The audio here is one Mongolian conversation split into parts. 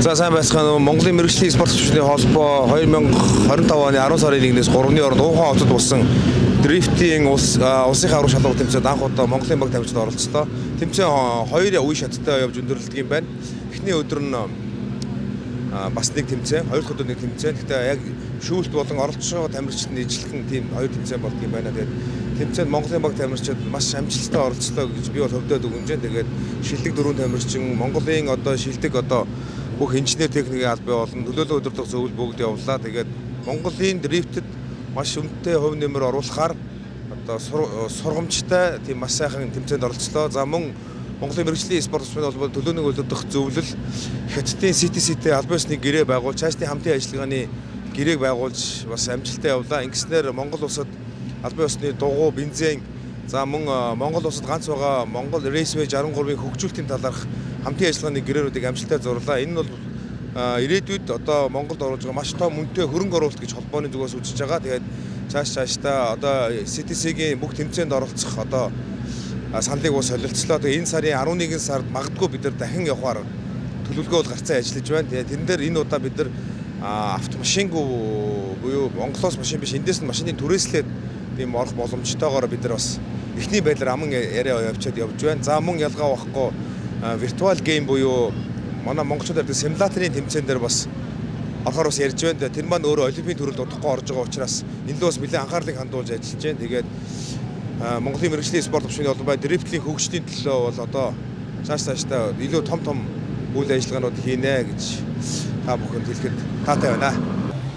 За, сайн байцгаана уу. Монголын мэргэжлийн спорт түвшний холбоо 2025 оны 10 сарын 1-ээс 3-ны хооронд Ухан хотод болсон дрифтийн улсын аврах шалралт тэмцээнд анх удаа Монголын баг тамирчид оролцлоо. Тэмцээн хоёр үе шаттай явж өндөрлөдөг юм байна. Эхний өдөр нь бас нэг тэмцээн, хоёр дахь өдөр нэг тэмцээн. Гэхдээ яг шүүлт болон оролцож байгаа тамирчид нь ижилхэн тийм хоёр тэмцээн болдог юм байна. Тэгээд тэмцээнд Монголын баг тамирчид маш амжилттай оролцлоо гэж би бол хөвдөд өгөнж байна. Тэгээд шилдэг дөрвөн тамирчин, Монголын одоо шилдэг одоо бүх инженер техникийн албан болон төлөөлөн удирдах зөвлөл бүгд явлаа. Тэгээд Монголын дрифтэд маш үнэтэй хувь нэмэр оруулахаар одоо сургамжтай тийм маш сайхан тэмцээнд оролцлоо. За, мөн Монголын мэргэжлийн спорт тусмын холбоо төлөөний удирдах зөвлөл Хятадын CTC-тэй албан ёсны гэрээ байгуулж, цаашдын хамтын ажиллагааны гэрээг байгуулж бас амжилттай явлаа. Ингэснээр Монгол улсад албан ёсны дугуй, бензин, за мөн Монгол улсад ганц байгаа Монгол Raceway 63-ын хөгжүүлэлтийн талаарх хамтын ажиллагааны гэрээнүүдийг амжилттай зурлаа. Энэ нь бол ирээдүйд одоо Монголд оруулж байгаа маш том үнэтэй хөрөнгө оруулалт гэж холбооны зүгээс үзэж байгаа. Тэгээд цаашдаа одоо CTC-гийн бүх тэмцээнд оролцох одоо саналыг бас солилцлоо. Тэгээ энэ сарын 11 сард магадгүй бид нар дахин явахаар төлөвлөгөө бол гарцаа ажиллаж байна. Тэгээ тэрэн дээр энэ удаа бид нар автомашингүй буюу Монголоос машин биш, эндээс нь машины түрээслээд тийм орох боломжтойгоор бид нар бас эхний байдлаар аман яриа явчаад явж байна. За, мөн ялгаа байхгүй virtual game буюу манай монголчууд ярьдаг симуляторын тэмцээн дээр бас орохоор бас ярьж байна. Тэр маань өөрөө олимпийн төрөлд удахгүй орж байгаа учраас энэ лөө бас нэлээд анхаарлыг хандуулж ажиллаж байна. Тэгээд Монголын мэргэжлийн спорт төвшний холбоо дрифтлийн хөгжлийн төлөө бол одоо цаашдаа илүү том том үйл ажиллагаанууд хийнэ гэж та бүхэнд хэлэхэд таатай байна.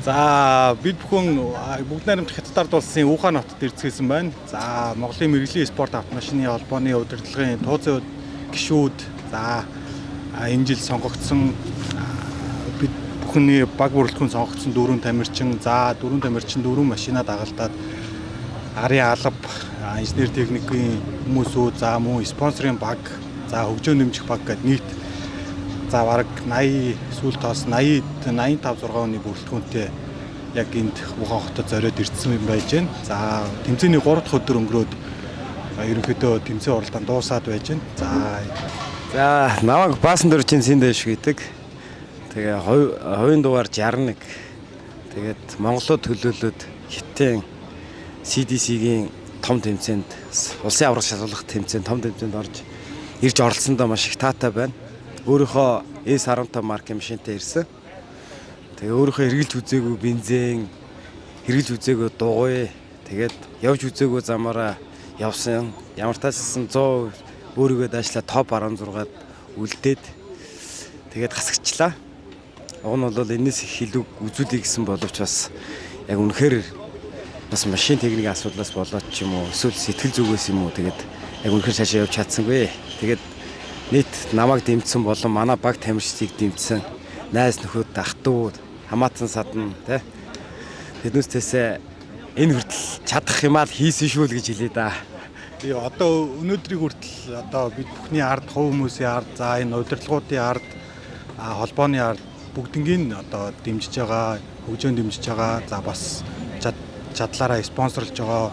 За, бид бүхэн Бүгд найрамдах Хятад ард улсын Ухан хотод ирцгээсэн байна. За, Монголын мэргэжлийн спорт автомашины холбооны удирдлагын тууцын гишүүд, за, энэ жил сонгогдсон, бид бүхний баг бүрэлдэхүүн сонгогдсон дөрвөн тамирчин, за, дөрвөн тамирчин дөрвөн машинаа дагалдаад арын алба, инженер техникийн хүмүүсүүд, за, мөн спонсорын баг, за, хөгжөөн дэмжих баг гээд нийт, за, бараг 80 сүүл тоос 80 85 6 оны бүрэлдэхүүнтэй яг энд Ухан хотод зориод ирсэн юм байж байна. За, тэмцээний 3 дахь өдөр өнгөрөөд ерөнхийдөө тэмцээн уралдаан дуусаад байж байна. За. За, намайг Баасан дөржин Сэндэш гэдэг. Тэгээ хувийн дугаар 61. Тэгээд Монголоо төлөөлөөд Хятадын CDC-гийн том тэмцээнд, улсын аварга шалгуулах тэмцээн том тэмцээнд орж ирж оролцсондоо маш их таатай байна. Өөрийнхөө S15 маркийн машинтай ирсэн. Тэгээ өөрийнхөө хэрглэж үзээгүй бензин, хэрглэж үзээгүй дугуй, тэгээд явж үзээгүй замаараа явсан. Ямар таасан 100% өөрийгөө даашлаа топ 16-ад үлдээд тэгээд гасагчлаа. Уг нь бол энэс их илүү үзүүлье гэсэн боловч бас яг үнэхээр бас машин техникийн асуудлаас болоод ч юм уу, эсвэл сэтгэл зүгээс юм уу, тэгээд яг үнэхээр цаашаа явж чадсангүй. Тэгээд нийт намайг дэмжсэн болон манай баг тамирчдыг дэмжсэн найз нөхөд, ах дүү, хамаатан садан тэ тэднээсээ энэ хүртэл чадах юмаа л хийсэн шүү л гэж хэлье да. Тэгээ одоо өнөөдрийг хүртэл одоо бид бүхний ард, хувь хүмүүсийн ард, за, энэ удирдлагуудын ард, холбооны ард бүгднгийн одоо дэмжиж байгаа, хөгжөөн дэмжиж байгаа, за, бас чадлаараа спонсорлж байгаа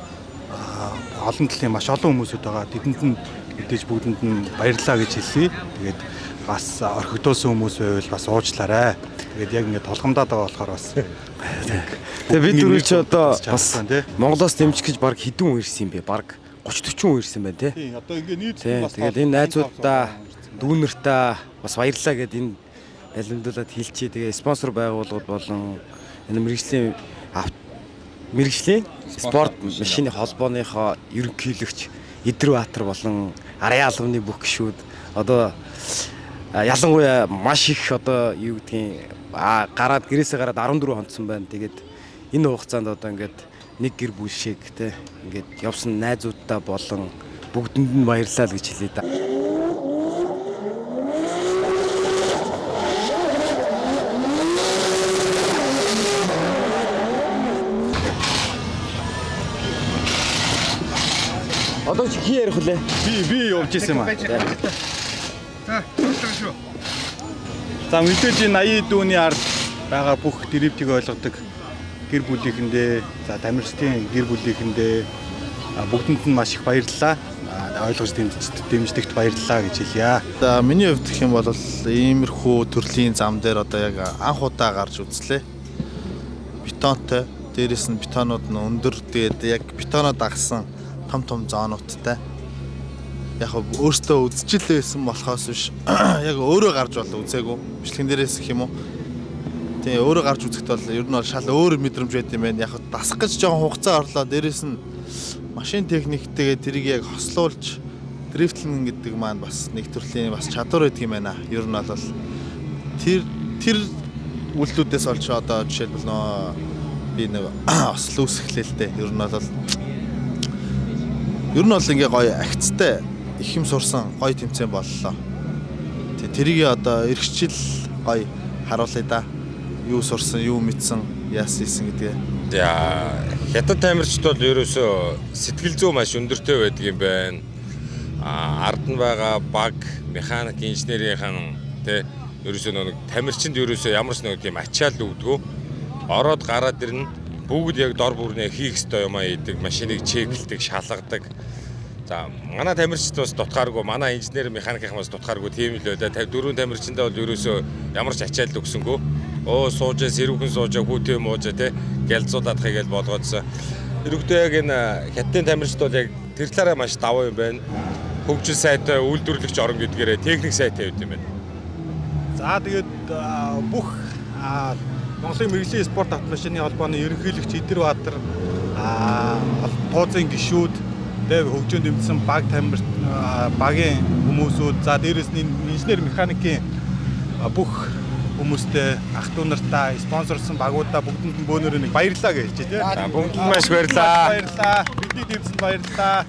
олон талын маш олон хүмүүсүүд байгаа. Тэдэнд нь мэдээж бүгдэнд нь баярлалаа гэж хэлье. Тэгээд бас орхигдуулсан хүмүүс байвал бас уучлаарай. Тэгээд яг ингээд толгомдоод байгаа болохоор бас. Тэгээ бид дөрөв чи одоо бас Монголоос дэмжих гэж баг хэдэн хүн ирсэн юм бэ? Баг 30 40 хүн ирсэн байна тий. Тийм, одоо ингээд нийт бас тэгээд энэ найзуудаа, дүүнертаа бас баярлалаа гэд энэ далимдуулаад хэлчихье. Тэгээ спонсор байгууллагууд болон энэ мэргэжлийн спорт машины холбооныхоо ерөнхийлөгч Эдэр Баатар болон арын албаны бүх гишүүд одоо ялангуяа маш их одоо юу гэдгийг гараад гэрээсээ гараад 14 хонцсон байна. Тэгээд энэ хугацаанд одоо ингээд нэг гэр бүл шиг те ингээд явсан найзуудтай болон бүгдэнд нь баярлалаа л гэж хэлье да. Одоо чи хий ярих вүлээ? Би явж исэн юм аа. За, шүү. За, мэдээж энэ 80 дүүний ард байгаа бүх дрифтийг ойлгодог гэр бүлийнхэндээ, за, тамирчдын гэр бүлийнхэндээ бүгдэнд нь маш их баярлалаа. ойлгож дэмждэгт баярлалаа гэж хэлье. За миний хувьд гэх юм бол иймэрхүү төрлийн зам дээр одоо яг анх удаа гарч үзлээ. Бетонтой, дээрэс нь бетонууд нь өндөр, тэгээд яг бетоноо дагсан том том зоонуудтай. Яг өөртөө үзчихэл байсан болохоос биш яг өөрөө гарч бол үзээгүй. Бичлэгэн дээрээс гэх юм уу. Тийм өөрөө гарч үзэхэд бол ер нь бол шал өөр мэдрэмж байт юм байна. Яг дасах гэж жоохон хугацаа орлоо. Дээрэс нь машин техниктэйгээ тэрийг яг хослуулж дрифтлэн гэдэг маань бас нэг төрлийн бас чадвар байдаг юм байна. Ер нь бол тэр тэр үйлдэлүүдээс олж одоо жишээлбэл нөө би нэг осол үүсгэлээ л дээ. Ер нь бол ингээ гоё агцтай их юм сурсан гоё тэмцээн боллоо. Тэрийг одоо эргэжил гоё харуулъя да. Юу сурсан, юу мэдсэн, яасан хийсэн гэдгээ. За хятад тамирчид бол ерөөсөө сэтгэл зүй маш өндөртэй байдаг юм байна. Ард нь байгаа баг, механик, инженерийнхэн тэ ерөөсөө нэг тамирчинд ерөөсөө ямар ч нэг тийм ачаал өгдөгөө. Ороод гараад ирнэ. Бүгд яг дор бүрнээ хийх ёстой юм аа хийдэг, машиныг чеклдэг, шалгадаг. За манай тамирчид бас дутгааргүй, манай инженер механикийнхан бас дутгааргүй тийм л байлаа. 54 тамирчиндаа бол ерөөсөө ямар ч ачаал өгсөнгөө. Өө суужээ, сэрүүхэн суужаа, хүүтэй муужаа тэ гялзуулаад хийгээл болгоодсон. Ерөнхийдөө яг энэ хятадын тамирчид бол яг тэр талаараа маш давуу юм байна. Хөгжил сайтай, үйлдвэрлэгч орон гэдгээрээ техник сайтай байд юм байна. За тэгээд бүх Монголын мэргэжлийн спорт автомашины холбооны ерөнхийлөгч Идэр Баатар, туузын гишүүд, тэгээ хөгжөөнд дэмжсэн баг тамир багийн хүмүүсүүд, за дээрэс нь инженер механикийн бүх хүмүүстэй, ах дүү нартаа, спонсорсон багуудаа бүгдэнд нь бөөнөрөө нэг баярлалаа гэж хэлж тий. Бүгдэнд маш баярлалаа. Баярлалаа. Бидний дэмжсэнд баярлалаа.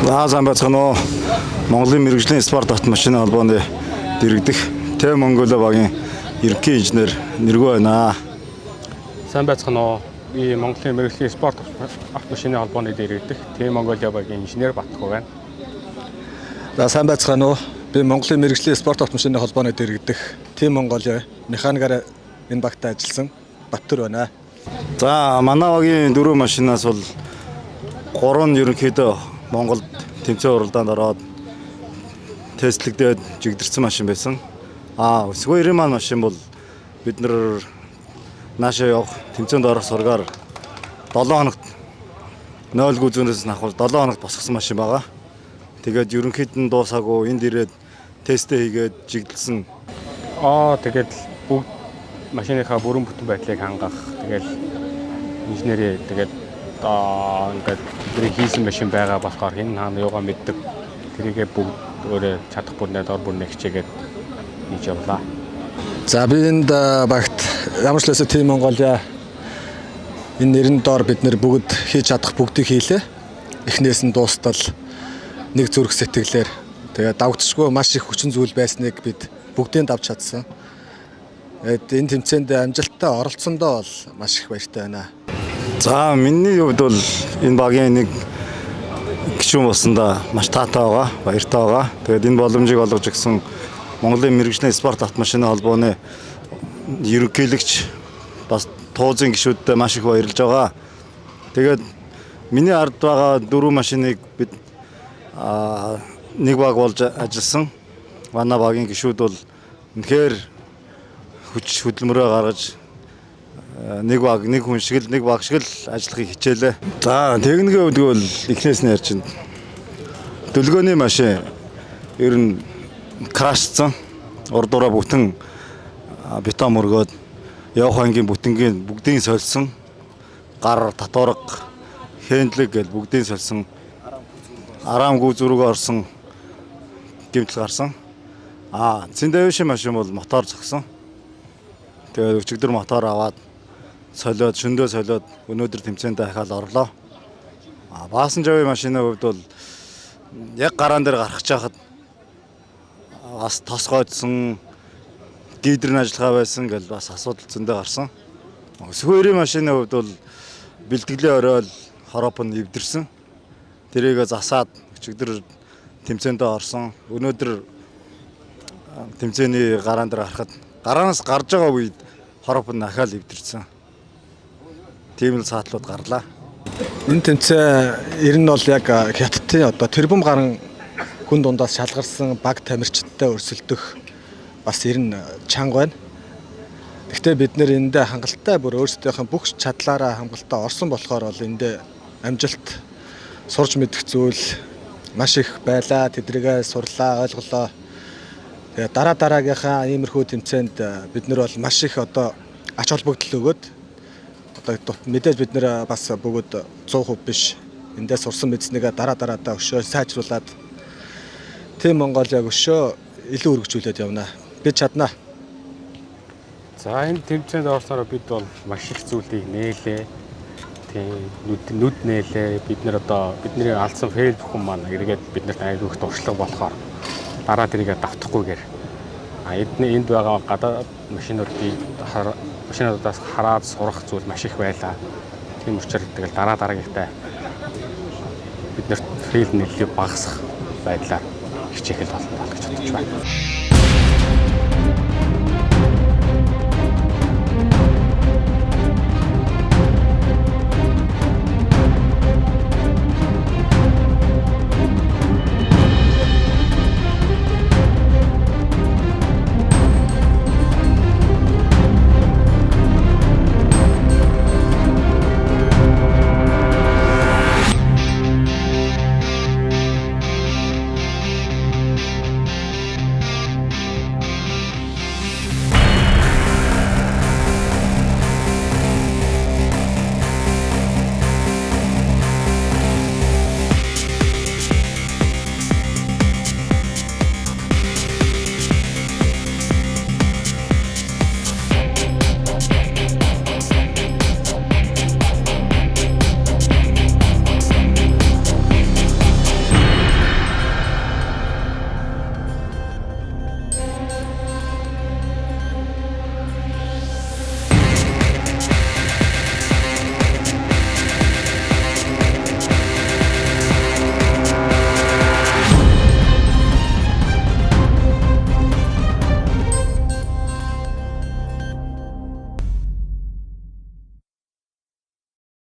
За сайн байцгаана уу. Монголын мэргэжлийн спорт автомашины холбооны дэргэдэх Т Монголиа багийн ерөнхий инженер Нэргүү байна. Сайн байцгаана уу. Би Монголын мэргэжлийн спорт автомашины холбооны дэргэдэх Т Монголиа багийн инженер Батхуу байна. За сайн байцгаана уу. Би Монголын мэргэжлийн спорт автомашины холбооны дэргэдэх Т Монголиа механикаар энэ багтаа ажилласан Баттүр байна. За манай багийн дөрвөн машинаас бол 3 нь ерөнхийдөө Монголд тэмцээн уралдаанд ороод тестлэгдээд жигдэрсэн машин байсан. Өсгөө маань машин бол бид нар наашаа явах тэмцээнд орох сургаар 7 хоногт 0 гүзүүнээс нь авах 7 хоногт босгосон машин байгаа. Тэгээд ерөнхийд нь дуусаагүй энд ирээд тестээ хийгээд жигдэлсэн. Тэгээд бүгд машиныхаа бүрэн бүтэн байдлыг хангах, тэгэл инженерээ тэгээд ингээд бидний хийсэн машин байгаа болохоор хэн хаана юугаа мэддэг, тэрийгээ бүгд өөрөө чадах бүрнээ дор бүрнээ хичээгээд хийж явлаа. За би энд багт ямар ч лээсэ Team Mongolia энэ нэрэн доор бид нэр бүгд хийж чадах бүгдийг хийлээ. Эхнээс нь дуустал нэг зүрх сэтгэлээр тэгээ давагдчихгүй маш их хүчин зүйл байсныг бид бүгдийг давж чадсан. Тэгээд энэ тэмцээнд амжилттай оролцсондоо бол маш их баяртай байна. За миний хувьд бол энэ багийн нэг гишүүн болсондоо маш таатай байгаа, баяртай байгаа. Тэгээд энэ боломжийг олгож өгсөн Монголын мэргэжлийн спорт автомашины холбооны ерөнхийлөгч бас туузын гишүүдтэй маш их баярлж байгаа. Тэгээд миний ард байгаа дөрвөн машиныг бид нэг баг болж ажилласан. Манай багийн гишүүд бол үнэхээр хүч хөдөлмөрөө гаргаж нэг баг нэг хүн шиг л нэг баг шиг л ажиллахыг хичээлээ. За техникийн хувьд бол эхнээс нь ярьж байна. Дөлгөөний машин ер нь крашцсан. Урдуураа бүтэн бетон мөргөөд явах ангийн бүтэнгийн бүгдийг сольсон. Гар, татварга, хендлэг гэл бүгдийг сольсон. Араамгүй зүрэг орсон гэмтэл гарсан. Цэндээвшин машин бол мотор зогсон. Тэгээд өчигдөр мотор аваад солиод, шөндөө солиод өнөөдөр тэмцээнд дахиад орлоо. Баасан жавын машины хувьд бол яг гараан дээр гарах чахад бас тос гойдсон, гидрэн ажиллагаа байсан гэл бас асуудал зөндөө гарсан. Өсгөөрийн машины хувьд бол бэлтгэлийн орой хороп нь эвдэрсэн. Тэрийг засаад өчигдөр тэмцээндээ орсон. Өнөөдөр тэмцээний гараан дээр гарахад гараанаас гарч байгаа үед хороп нь ахаал эвдэрсэн. Тийм л саатлууд гарлаа. Энэ тэмцээн ер нь бол яг хятадтай Хятадын одоо тэрбум гарan хүн дундаас шалгарсан баг тамирчидтай өрсөлдөх бас ер нь чанга байна. Гэхдээ бид нэр эндээ хангалттай бүр өөрсдийнхөө бүх чадлаараа хангалттай орсон болохоор бол эндээ амжилт сурч мэдэх зүйл маш их байлаа. Тэдрийгээ сурлаа, ойлголоо. Тэгээ дараа дараагийнхаа иймэрхүү тэмцээнд бид нар бол маш их одоо ач холбогдол өгөөд одоо мэдээж бид нэр бас бүгд 100% биш. Эндээ сурсан мэдснийгээ дараа дараадаа өшөө сайжруулад Team Mongolia-г өшөө илүү өргөжүүлээд явна. Бид чадна. За, энэ тэмцээнд орсороо бид бол маш их зүйлийг нээлээ. Тийм, нүд нүд нээлээ. Бид нар одоо бидний алдсан fail бүхэн маань эргээд биднэрт аягүй их туршлага болохоор дараа тэрийгэ давтахгүйгээр эдний энд байгаа гадаад машинуудыг машинуудаас хараад сурах зүйл маш их байлаа. Тийм учраас тэгэл дараа дараагийнхтай бид нарт fail нэлээд багасах байдлаар хичээх л болно гэж бодож байна.